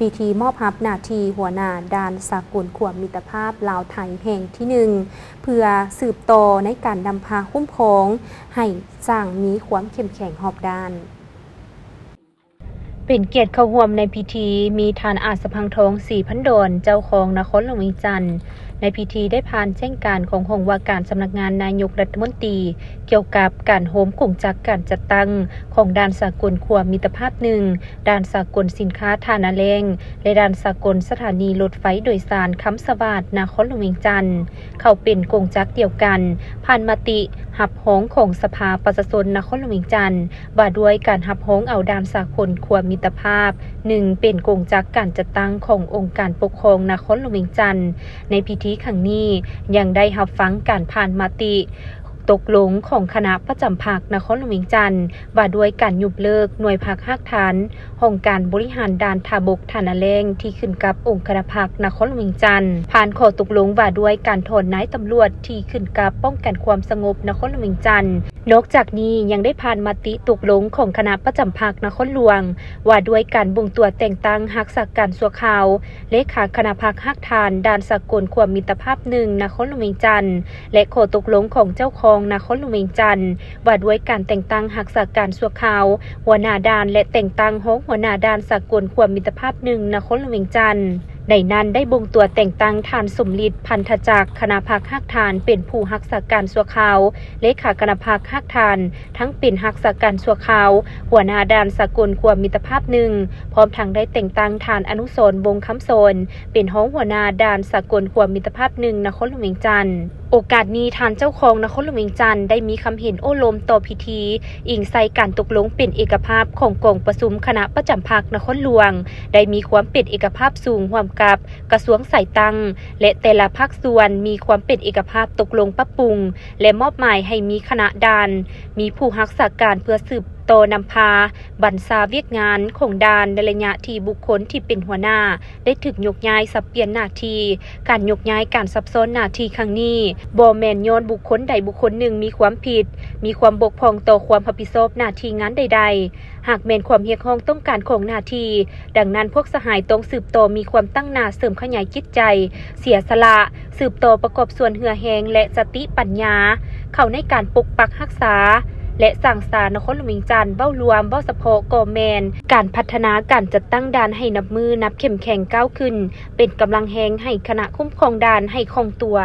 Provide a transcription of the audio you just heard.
ພິທີມອບຮັບໜ້າທີ່ຫົວໜ້າດ່ານສາກົນຂົວມິດຕະພາບລາວ-ໄທແຫ່ງທີໜຶ່ງ ເພື່ອສືບຕໍ່ໃນການນຳພາຄຸ້ມຄອງໃຫ້ສ້າງມີຄວາມເຂັ້ມແຂງຮອບດ້ານ. ເປັນກຽດເຂົ້າຮ່ວມໃນພິທີ ມີທ່ານ ອາດສະພັງທອງ ສີພັນດອນ ເຈົ້າຄອງນະຄອນຫຼວງວຽງຈັນ. ໃນພິທີໄດ້ຜ່ານແຈ້ງການຂອງຫ້ອງວ່າການສຳນັກງານນາຍົກລັດຖະມົນຕີ ກ່ຽວກັບການໂຮມກົງຈັກການຈັດຕັ້ງຂອງດ່ານສາກົນຂົວມິດຕະພາບໜຶ່ງ, ດ່ານສາກົນສິນຄ້າທ່ານາແລ້ງ ແລະ ດ່ານສາກົນສະຖານີລົດໄຟໂດຍສານຄຳສະຫວາດ ນະຄອນຫຼວງວຽງຈັນ ເຂົ້າເປັນກົງຈັກດຽວກັນ, ຜ່ານມະຕິຮັບຮອງຂອງສະພາປະຊາຊົນນະຄອນຫຼວງວຽງຈັນ ວ່າດ້ວຍການຮັບຮອງເອົາດ່ານສາກົນຂົວມິດຕະພາບໜຶ່ງ ເປັນກົງຈັກການຈັດຕັ້ງຂອງອົງການປົກຄອງນະຄອນຫຼວງວຽງຈັນ. ໃນພິທີຄັ້ງນີ້ ຍັງໄດ້ຮັບຟັງການຜ່ານມະຕິຕົກລົງຂອງຄະນະປະຈຳພັກນະຄອນຫຼວງວຽງຈັນ ວ່າດ້ວຍການຍຸບເລີກໜ່ວຍພັກຮາກຖານ ຫ້ອງການບໍລິຫານດ່ານທ່າບົກທ່ານາແລ້ງ ທີ່ຂຶ້ນກັບອົງຄະນະພັກນະຄອນຫຼວງວຽງຈັນ, ຜ່ານຂໍ້ຕົກລົງວ່າດ້ວຍການຖອນນາຍຕຳຫຼວດທີ່ຂຶ້ນກັບປ້ອງກັນຄວາມສະຫງົບນະຄອນຫຼວງວຽງຈັນ. ນອກຈາກນີ້ຍັງໄດ້ຜ່ານມະຕິຕົກລົງຂອງຄະນະປະຈຳພັກນະຄອນຫຼວງ ວ່າດ້ວຍການບົ່ງຕົວແຕ່ງຕັ້ງຮັກສາການຊົ່ວຄາວ ເລຂາຄະນະພັກຮາກຖານດ່ານສາກົນຂົວມິດຕະພາບໜຶ່ງ ນະຄອນຫຼວງວຽງຈັນ ແລະ ຂໍ້ຕົກລົງຂອງເຈົ້າຄອງນະຄອນຫຼວງວຽງຈັນ ວ່າດ້ວຍການແຕ່ງຕັ້ງຮັກສາການຊົ່ວຄາວຫົວໜ້າດ່ານ ແລະ ແຕ່ງຕັ້ງຮອງຫົວໜ້າດ່ານສາກົນຂົວມິດຕະພາບໜຶ່ງ ນະຄອນຫຼວງວຽງຈັນ. ໃນນັ້ນໄດ້ບົ່ງຕົວແຕ່ງຕັ້ງທ່ານ ສົມລິດ ພັນທະຈັກ ຄະນະພັກຮາກຖານ ເປັນຜູ້ຮັກສາການຊົ່ວຄາວ ເລຂາຄະນະພັກຮາກຖານ ທັງເປັນຮັກສາການຊົ່ວຄາວ ຫົວໜ້າດ່ານສາກົນຂົວມິດຕະພາບໜຶ່ງ ພ້ອມທັງໄດ້ແຕ່ງຕັ້ງທ່ານ ອະນຸສອນ ວົງຄຳສອນ ເປັນຮອງຫົວໜ້າດ່ານສາກົນຂົວມິດຕະພາບໜຶ່ງ ນະຄອນຫຼວງວຽງຈັນ. ໂອກາດນີ້ ທ່ານເຈົ້າຄອງນະຄອນຫຼວງວຽງຈັນ ໄດ້ມີຄຳເຫັນໂອ້ລົມຕໍ່ພິທີ ອີງໃສ່ການຕົກລົງເປັນເອກະພາບຂອງກອງປະຊຸມຄະນະປະຈຳພັກນະຄອນຫຼວງ ໄດ້ມີຄວາມເປັນເອກະພາບສູງຮ່ວມກັບກະຊວງສາຍຕັ້ງ ແລະ ແຕ່ລະພາກສ່ວນ ມີຄວາມເປັນເອກະພາບຕົກລົງປັບປຸງ ແລະ ມອບໝາຍໃຫ້ມີຄະນະດ່ານ ມີຜູ້ຮັກສາການເພື່ອສືບຕໍ່ນຳພາບັນຊາວຽກງານຂອງດ່ານ ໃນໄລຍະທີ່ບຸກຄົນທີ່ເປັນຫົວໜ້າໄດ້ຖືກຍົກຍ້າຍສັບປ່ຽນໜ້າທີ່. ການຍົກຍ້າຍການສັບຊ້ອນໜ້າທີ່ຄັ້ງນີ້ ບໍ່ແມ່ນຍ້ອນບຸກຄົນໃດບຸກຄົນໜຶ່ງມີຄວາມຜິດ, ມີຄວາມບົກຜ່ອງຕໍ່ຄວາມຮັບຜິດຊອບໜ້າທີ່ງານໃດໆ, ຫາກແມ່ນຄວາມຮຽກຮ້ອງຕ້ອງການຂອງໜ້າທີ່. ດັ່ງນັ້ນ ພວກສະຫາຍຕ້ອງສືບຕໍ່ມີຄວາມຕັ້ງໜ້າເສີມຂະຫຍາຍຈິດໃຈເສຍສະຫຼະ, ສືບຕໍ່ປະກອບສ່ວນເຫື່ອແຮງ ແລະ ສະຕິປັນຍາ ເຂົ້າໃນການປົກປັກຮັກສາ ແລະ ສ້າງສານນະຄອນຫຼວງວຽງຈັນ. ເວົ້າລວມ, ເວົ້າສະເພາະກໍແມ່ນການພັດທະນາການຈັດຕັ້ງດ່ານໃຫ້ນັບມື້ນັບເຂັ້ມແຂງກ້າວຂຶ້ນ, ເປັນກຳລັງແຮງໃຫ້ຄະນະຄຸ້ມຄອງດ່ານໃຫ້ຄ່ອງຕົວ.